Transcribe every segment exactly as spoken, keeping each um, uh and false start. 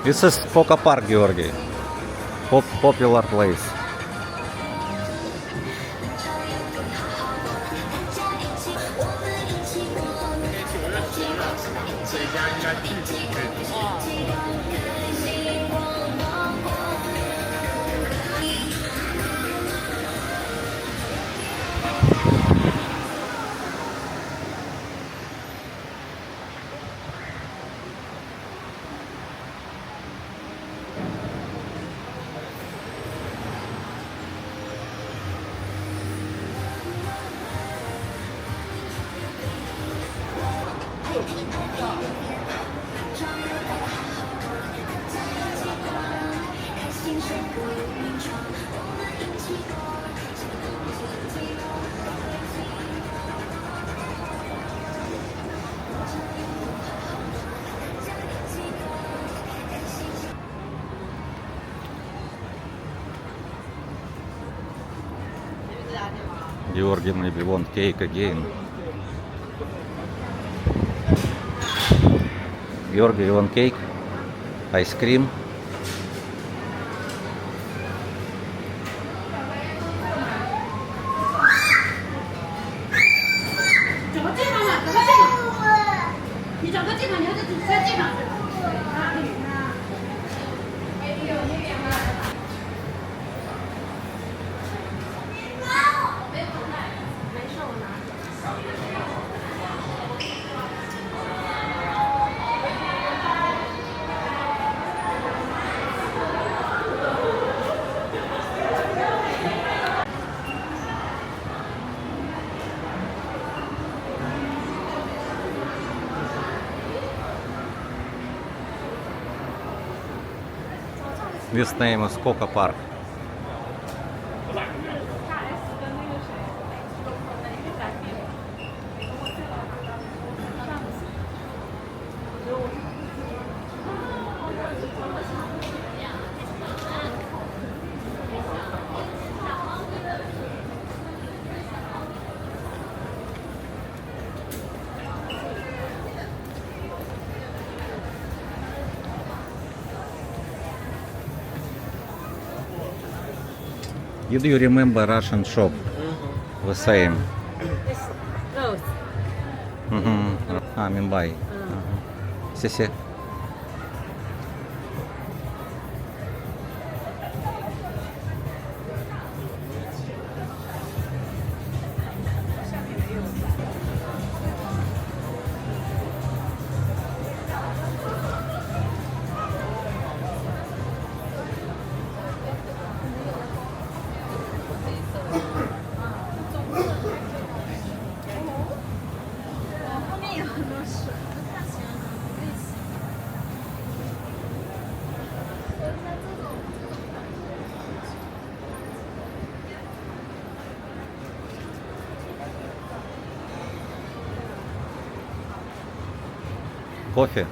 This is Coco Park, Георгий. Pop- popular place. Георгий maybe want cake again. Георгий, you want cake? Ice cream? This name is Coco Park. You do you remember Russian shop? The same. Those. Mm-hmm. А, Мумбай. А. Ага. Сесе. Кофе.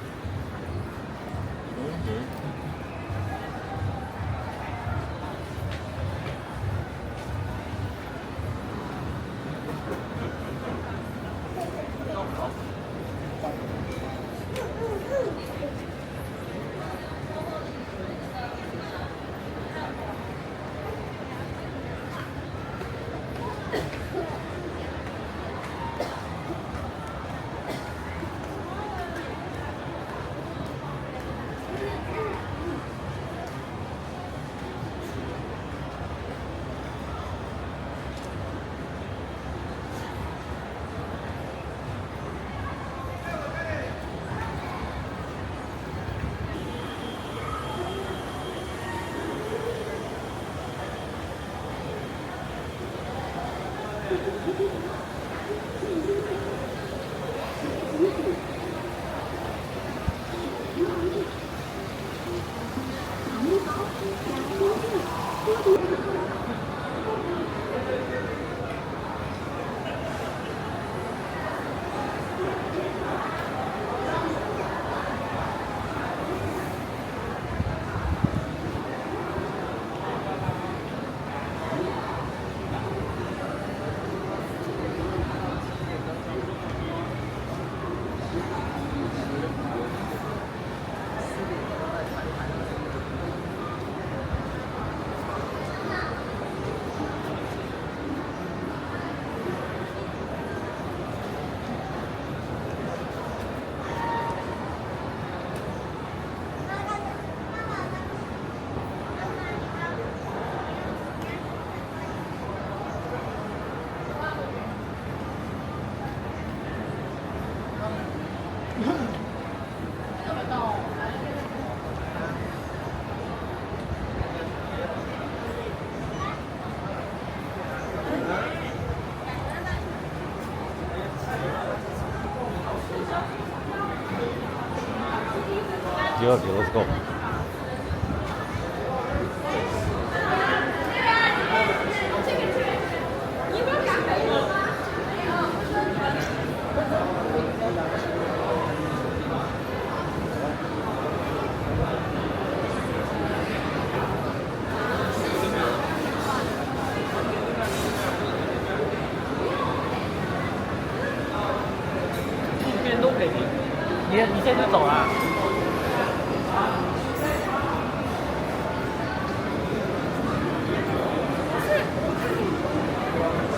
Georgi, let's go.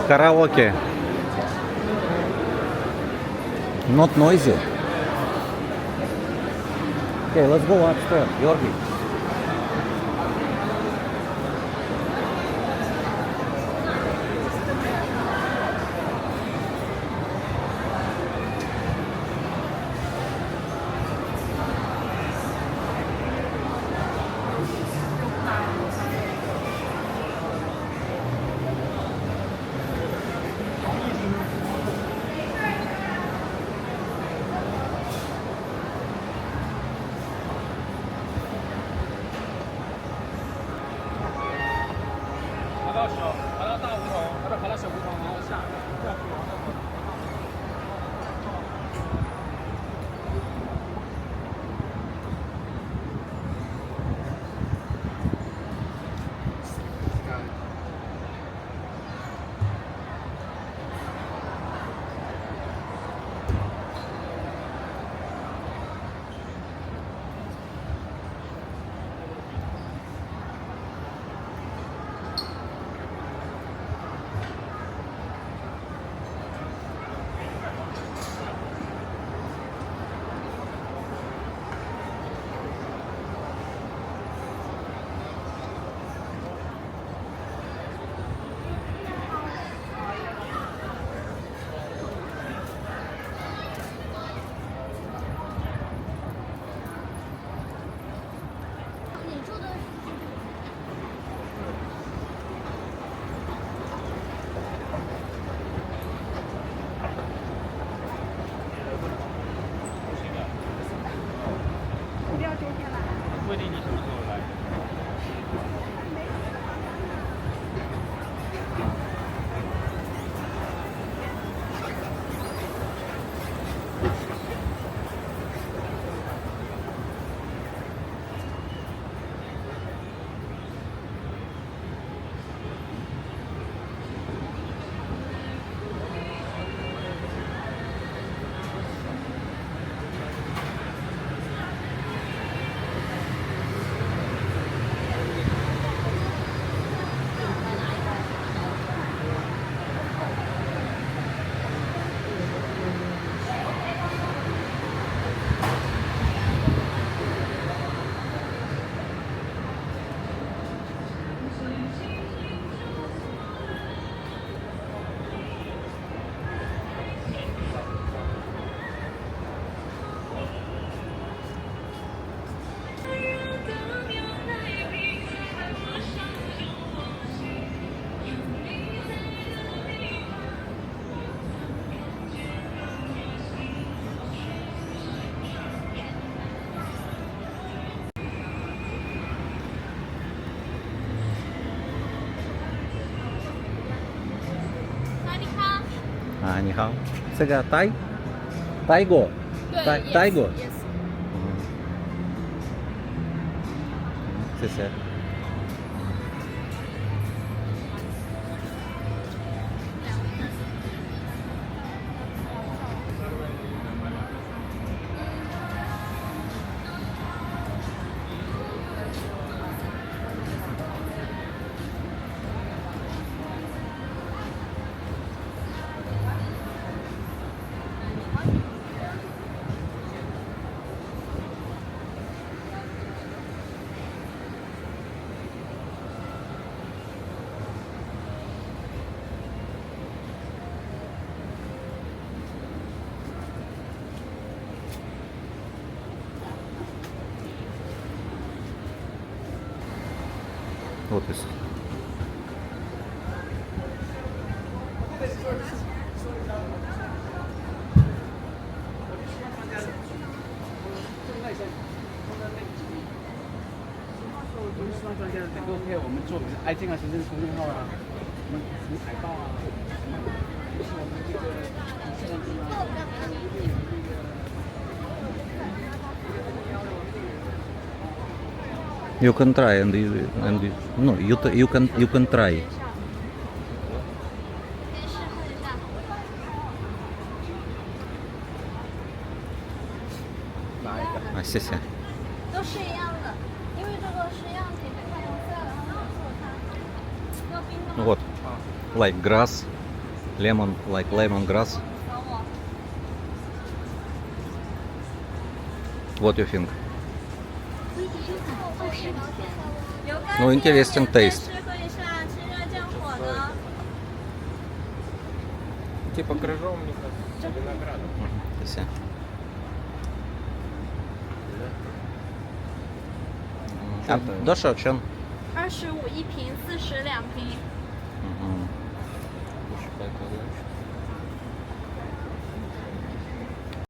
Karaoke. Not noisy. Okay, let's go upstairs, Georgi. Ah, ni hao. 这个 Thai? Thai 果? 对，Thai, yes, Thai 果? Yes. 嗯。谢谢。Otuz. 上传下来能够配合我们做，哎，这个行政公众号啊，什么什么海报啊，什么我们这个 You can try and you, and you, no, you, t- you can you can try. I see, see. 都是一样的，因为这个是样品，没看颜色，然后没有做它，要冰的吗？ Вот. Like grass, lemon, like lemon grass. What you think? Ну, интересен taste. 吃喝一下，吃热降火的。 Типа крыжовника с виноградом. Мгм, спасибо. А, дошо, чен? 二十五一瓶，四十两瓶。 Мгм.